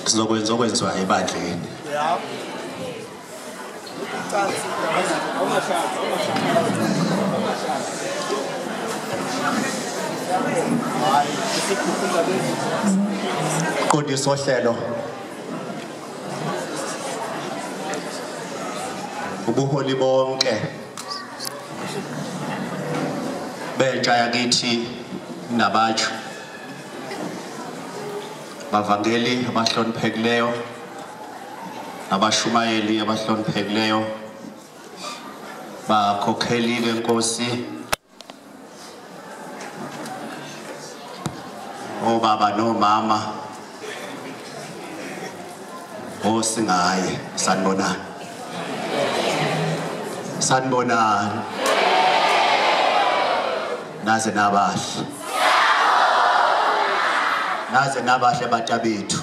Sizokwenza okwenziwa ebandleni. Qondisa ohlelo. Ubuholi bonke bentsha yakithi nabatsho bavangeli abahloniphekileyo abashumayeli abahloniphekileyo bakhokheli benkosi obaba nomama osingaye sanibonani sanibonani naze nabahle naze nabahle batabethu.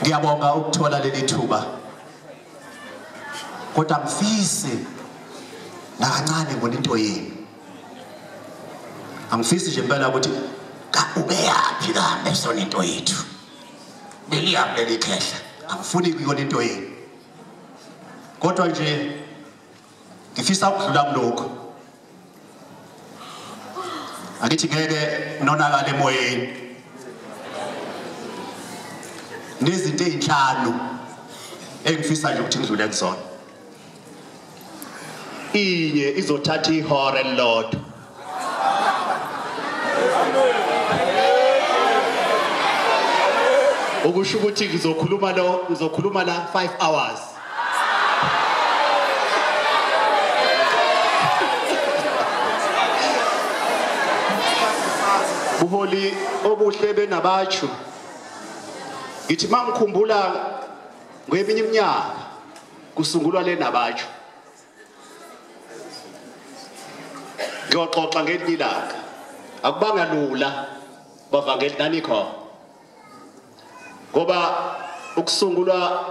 Ngiyabonga ukuthola leli thuba, kodwa ngifisi nakancane ngibona into yenu. Angifisi nje impela ukuthi ubeyaphi kambe sona into yethu leliyaphi leli khehla, angifuni kuyona into yenu, kodwa nje ngifisa ukudlula kulokho. Akithi ngeke nonakale emoyeni. Nezinto ezinhlanu engifisa nje ukuthi ngidlule kuzona. Inye izothatha ihora elilodwa. Okusho ukuthi ngizokhuluma lo, ngizokhuluma la 5 hours. Buholi obuhle benabatshu. Ngithi mangikhumbula ngeminye iminyaka kusungulwa le nabatshu. Ngiyoxoxa ngelinye ilanga. Akubanga lula bavangeli nanikho. Ngoba ukusungulwa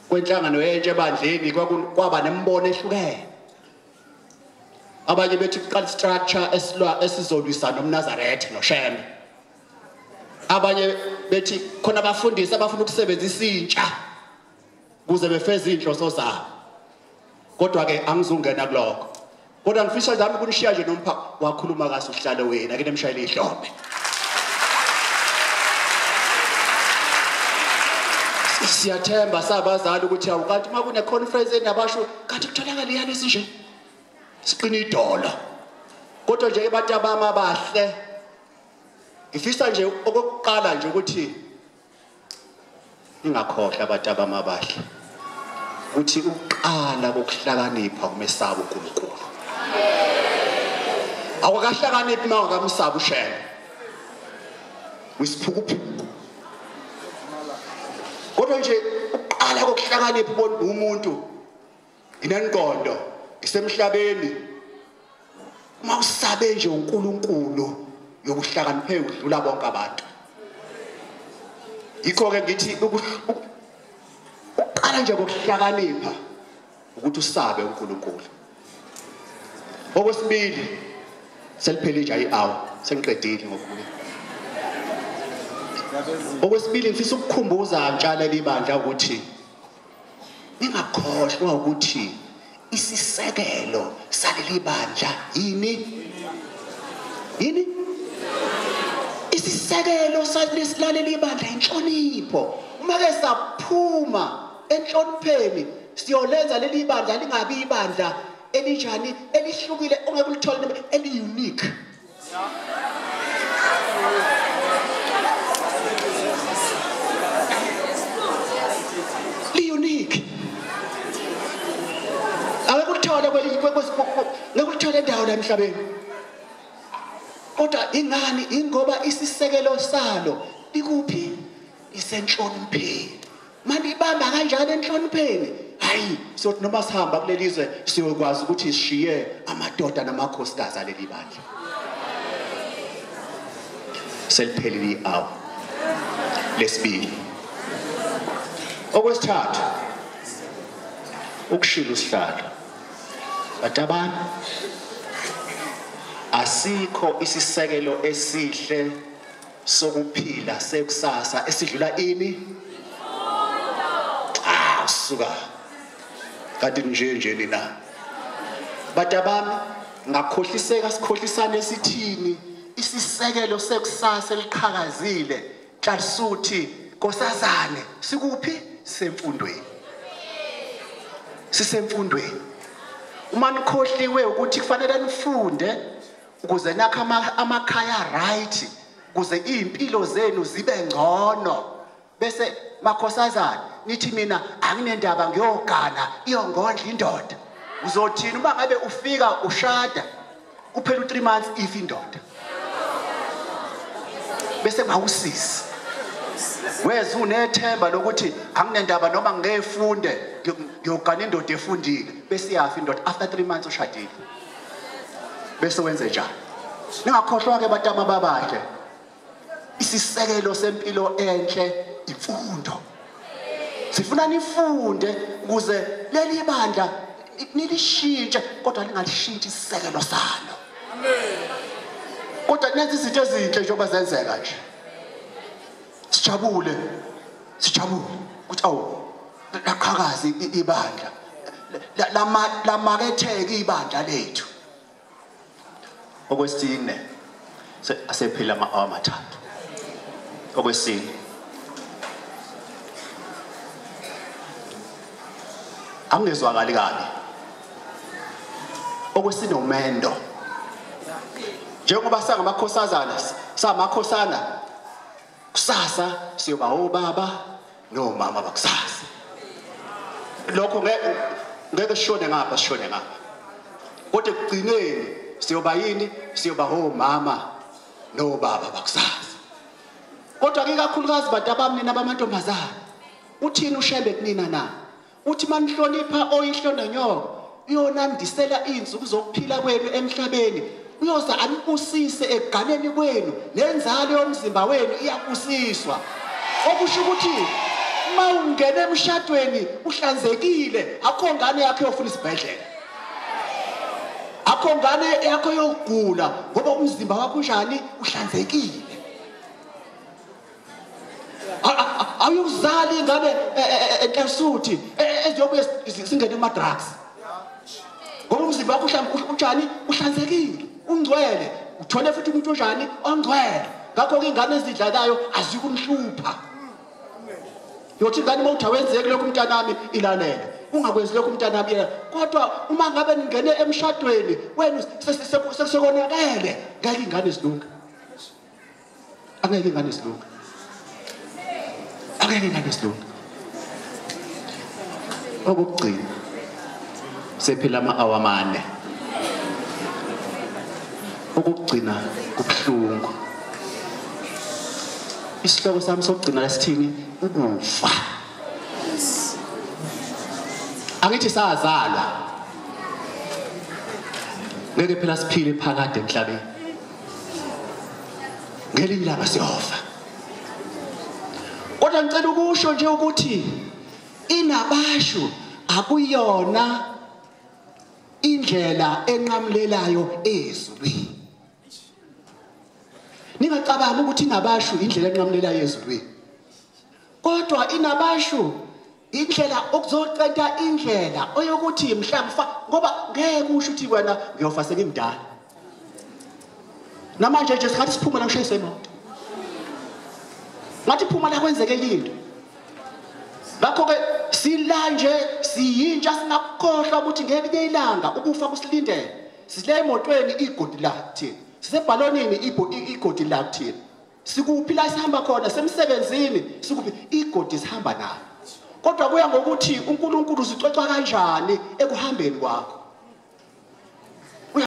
kwenhlangano yentsha ebandleni kwaba nemibono ehlukene. Abanye bethi kuqala structure esilwa esizolwisa nomNazaretha noShembe. Abanye bethi khona abafundisi abafuna ukusebenzisa intsha kuze befeze inhloso zabo. Kodwa ke angizungena kulokho. Kodwa ngifisa nami ukunishiya nje nompha wakhuluma kahle uhlalo wena ake nemshayele ihlombe. Siyathemba sabazali ukuthi awukanti uma kune conference enabasho kanti kutholakala iyani esinje. Siqina idolo. Kodwa nje abantu abama bahle ngifisa nje okokuqala nje ukuthi ningakhohlwa abantu abama bahle ukuthi ukuqala kokuhlakanipha kumesaba uNkulunkulu. Awakahlakaniphi uma ungakamsaba uShembe. Uyisiphukuphuku. Kodwa nje ukuqala kokuhlakanipha ubona umuntu inengqondo isemhlabeni uma usabe nje uNkulunkulu yokuhlakaniphe udlula bonke abantu. Yikho ke ngithi ukuqala nje kokuhlakanipha ukuthi usabe uNkulunkulu. Okwesibili seliphelile nje i-hour sengiqedile ngokukhuluma. Okwesibili ngifisa ukukhumbuza ntshala libandla ukuthi ningakhohlwa ukuthi isisekelo saleli bandla yini? Yini? Isisekelo saleli bandla inhlonipho. Uma ke saphuma enhlonipheni siyolenza leli bandla lingabi ibandla elinjani elihlukile ongeke ulithole eli unique. Li unique. Awekuthole ngekuthola indawo la emhlabeni. Kodwa ingani? Ingoba isisekelo salo likuphi? Isenhlonipheni. Manje ibamba kanjani enhlonipheni? Hayi, sothi noma sihamba kuleli zwe siyokwazi ukuthi sishiye amadoda namakhosikazi aleli bandla. Seliphelile i-hour lesibili. Okwesithathu ukushila usihlalo. Batabani Asikho isisekelo esihle sokuphila sekusasa esidlula ini? Ah, suka. Kanti nje nje nina. Bantu bami, ngakhohliseka sikhohlisane sithini isisekelo sekusasa eliqhakazile Nhlansuthi nkosazane sikuphi? Semfundweni. Sisemfundweni. Uma nikhohliwe ukuthi kufanele nifunde ukuze nakhe amakhaya right, ukuze impilo zenu zibe ngcono, bese makhosazana nithi mina anginendaba ngiyogana iyongondla indoda, uzothini uma ngabe ufika ushada kuphela u3 months if indoda bese mawusisi weza unethemba lokuthi anginendaba noma ngefunde ngiyogana indoda efundile, bese iyafa indoda after 3 months ushadile, bese wenze njani? Ningakhohlwa ke batama babahle, isisekelo sempilo enhle imfundo. Sifuna nifunde ukuze leli bandla nilishintshe, kodwa lingalishintshi isisekelo salo. Amen. Kodwa nenze izinto ezinhle njengoba zenzeka nje. Sijabule, sijabule ukuthi awu laqhakaza ibandla, lamaketheka ibandla lethu. Okwesine, asephila ama-hour amathathu. Okwesine, angizwakali kabi. Okwesine umendo. Njengoba sangamakhosazana, samakhosana, kusasa siyoba obaba nomama bakusasa. Lokho ngeke sishone ngapha, sishone ngapha. Kodwa ekugcineni siyoba yini? Siyoba omama nobaba bakusasa. Kodwa ke kakhulukazi bantu abami nina bamantombazana, uthini uShembe kunina na? Uthi manihlonipha oyihlo nonyoko, uyonandisela insuku zokuphila kwenu emhlabeni, uyoza anibusise ekuganeni kwenu, nenzalo yomzimba wenu iyabusiswa. Okusho ukuthi uma ungena emshadweni uhlanzekile, akho ngane yakho yofuna isibhedlela, akho ngane yakho yokugula, ngoba umzimba wakho unjani? Uhlanzekile. Awuyuzali ingane enhlansuthi eziyobuye singene kuma-drugs, ngoba umzimba wakho unjani? Uhlanzekile, ungcwele. Uthole futhi umuntu onjani? Ongcwele. Ngakho-ke ingane ezidlalayo azikumhlupha. Yothi ingane uma uthi awenzeki lokhu mntanami, ilalele. Ungakwenzi lokhu mntanami, ilalele. Kodwa uma ngabe ningene emshadweni wenu sekonakele, ngeke ingane zilunge. Angeke ingane zilunge. Angeke ingane zilunge. Okokugcina, sephila ama-hour amane. Okokugcina kubuhlungu. Isihloko sami sokugcina lesithini? Ukufa. Angithi sazalwa, ngeke phela siphile phakade emhlabeni. Ngelinye ilanga siyofa. Kodwa ngicela ukusho nje ukuthi inabashu akuyona indlela enqamulelayo ezulwini. Ningacabanga ukuthi inabashu indlela enqamulelayo ezulwini. Kodwa inabashu indlela okuzocenta indlela oyokuthi mhlawumbe, ngoba ngeke usho ukuthi wena ngiyofa sengimdala. Namanje nje sikhathi siphuma la ushayise imoto. Ngathi phuma la kwenzeke into. Ngakho ke sila nje siyintsha, singakukhohlwa ukuthi ngelinye ilanga ukufa kusilindele. Sile emotweni igodi la kuthina, sisebhalonini igodi la kuthina, sikuphi la sihamba khona, semsebenzini sikuphi, igodi sihamba nalo. Kodwa kuya ngokuthi uNkulunkulu uzicwecwa kanjani ekuhambeni kwakho.